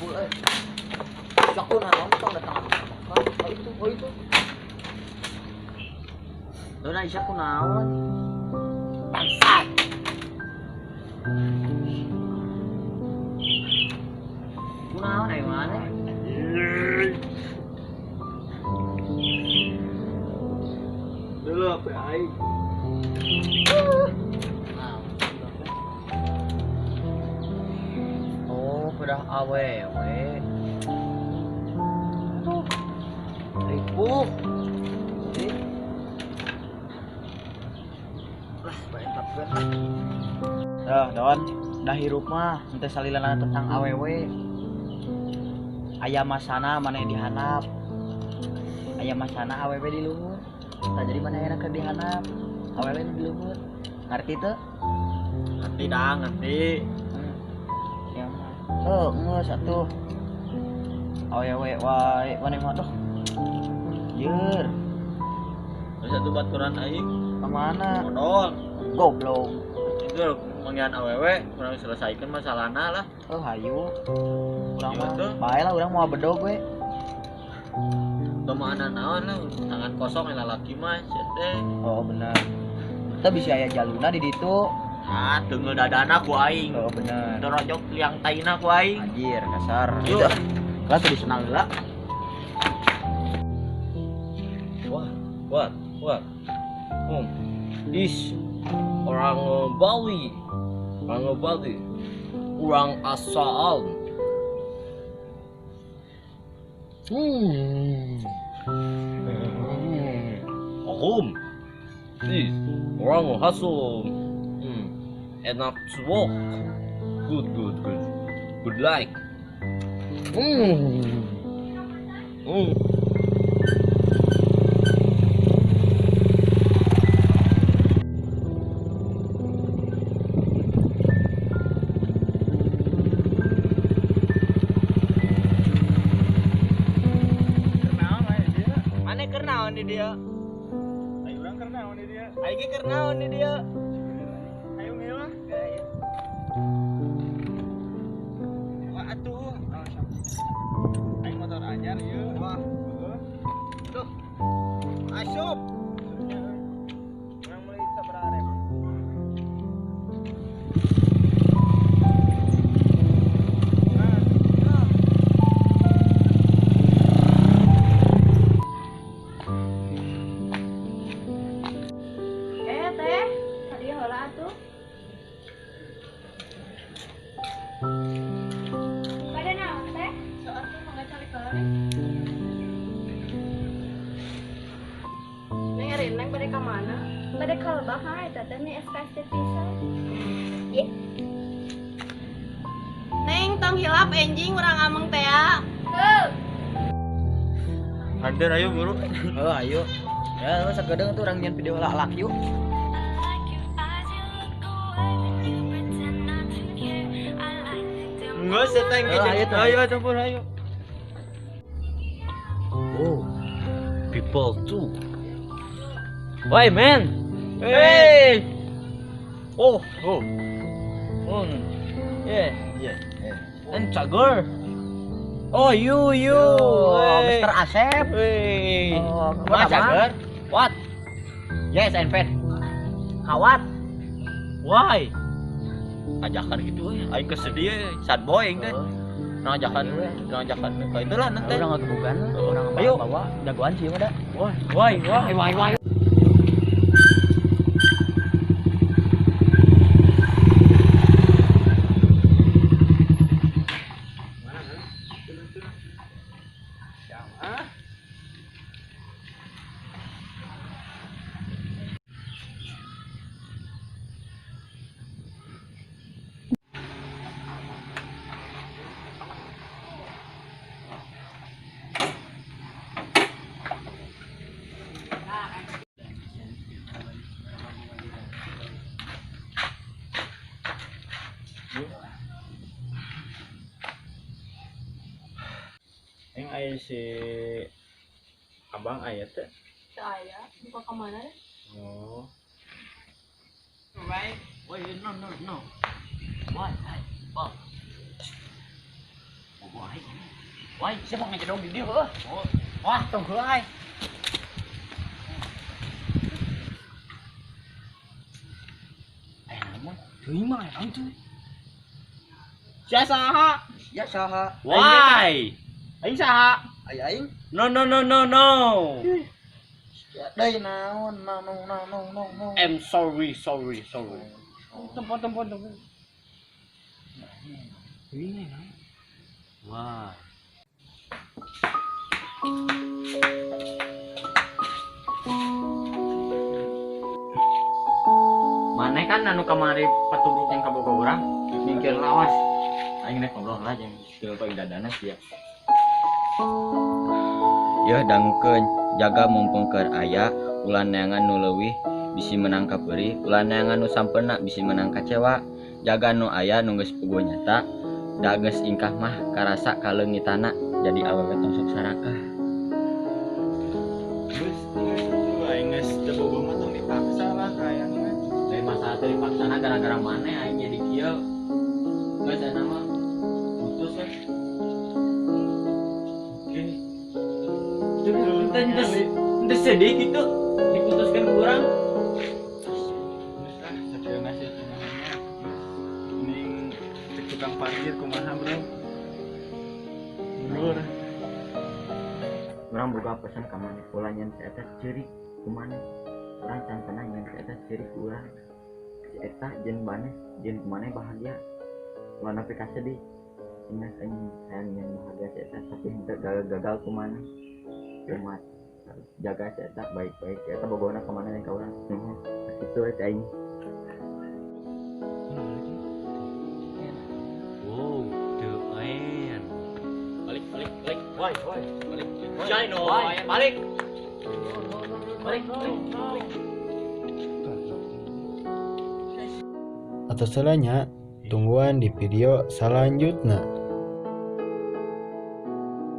Kabul euy. Saku naon tong datang. Oh itu, oh itu. Dona Isya ku naon? Bangsat. Ku naon aya mana? Dulu apa aing? Oh, udah awewe. Tuh. Ribu. Lah, bae bet. Dah, Don. Dah hirup mah henteu salilana tentang awewe. Aya masana maneh dihanap. Aya masana awewe di luhur. Tah jadi mana enak keur dihanap. Awewe di luhur. Ngerti teu? Ngerti dah, ngerti. Ya mah. Heuh, geus atuh. Awewe wae maneh mah tuh. Jeur. Geus atuh baturan aing. Ka mana? Modol. Goblok. Itu manggihan awewe kurang selesaikan masalahna lah. Oh, hayu. Urang mah Iya, bae lah urang mau bedog we. Teu mana naon lah, tangan kosong ya lalaki mah sia teh. Oh, bener. Teu bisa aya jaluna di ditu. Ah, teunggeul dadana ku aing. Oh, bener. Dorojok liang taina ku aing. Anjir, kasar. Yuk. Lah tuh disenang heula. Wah, wah, wah. Is orang Bali, orang Bali, orang asal. Home. Is orang hasil. Enak to walk. Good, good, good. Good like. Mane keur naon di dia? Ayo urang keur naon di dia? Aing ge keur naon di dia? Ayo ngeula. Wah atuh. Aing motor anyar ieu. Wah. Duh. Asup. Urang meuli sabaraha ribu? Teh, tadi heula atuh. Pada naon teh? Soal tuh mangga calik heula nih. Neng Erin, neng bade ka mana? Bade ka lebak ha eta teh nih SKSD pisan. Ye. Neng tong hilap enjing urang ameng teh ya. Heuh. Hadir ayo buru. Oh, ayo. Ya, lu sakedeung tuh urang nyian video lak-lak yuk. Geus eta engke. Ayo, tuh. Ayo campur ayo. Oh, people too. Why man? Hey. Oh, oh. Yeah. Yeah. And Cagur. Oh, you. Oh, Hey. Mr. Asep. Hey. Oh, What, apa? Cagur? What? Yes, and pet. Kawat. Why? Ajakan gitu euy, aing kesedih sad boy aing teh. Urang ajakan ka itulah nanti. Urang ngagebugan, urang Ayo. bawa jagoan sih mah da. Why? Why? Why, why? Aing aya si Abang aya teh. Teu aya, buka ka mana deh? Oh. Right? Wait, no. Why? Why? Wah. Wah, siapa ngejedog di dieu heuh. Wah, tong heula ai. Naon? Teuing mah naon tuh? Sia saha? Ya saha? Why? Aing saha? Ai aing. No no no no no. Ya deui naon? No no no no no no. I'm sorry sorry sorry. Tempo tempo tempo. Ini naon? Wah. Maneh kan anu kamari petubruk yang kaboga urang mikir lawas. Aing rek ngobrol lah jeung skill paling dadana sia. Yeuh dangukeun jaga mumpung keur aya ulah neangan nu leuwih bisi menang kapeurih, ulah neangan nu sampeuna bisi menang kacewa. Jaga nu aya nu geus puguh nyata, da geus ingkah mah karasa kaleungitana jadi awewe tong sok sarakah. Geus geus atuh aing geus teu bogoh mah tong dipaksa lah ka aing mah. Lain masalah teu dipaksana gara-gara maneh aing jadi kieu. Geus aya mah putus we. Oke. Ente sedih gitu diputuskan ku urang. Geus lah sakieu sih kumaha nya. Mending cek tukang parkir kumaha bro. Mundur. Urang boga pesan ka maneh ulah nyen si eta ceurik ku maneh. Urang can pernah nyen si eta ceurik ku urang. Si eta jeung maneh jeung ku maneh bahagia. Ulah nepi ka sedih. Ingat aing hayang nyen bahagia si eta tapi henteu gagal-gagal ku maneh. Kumat jaga si eta baik-baik, si eta bogona ka maneh ka urang. Nuhun. Kitu we teh aing. Wow, the end. Balik balik balik. Why why? Balik. Jai no. Balik. Balik balik. Atau salahnya, tungguan di video selanjutnya.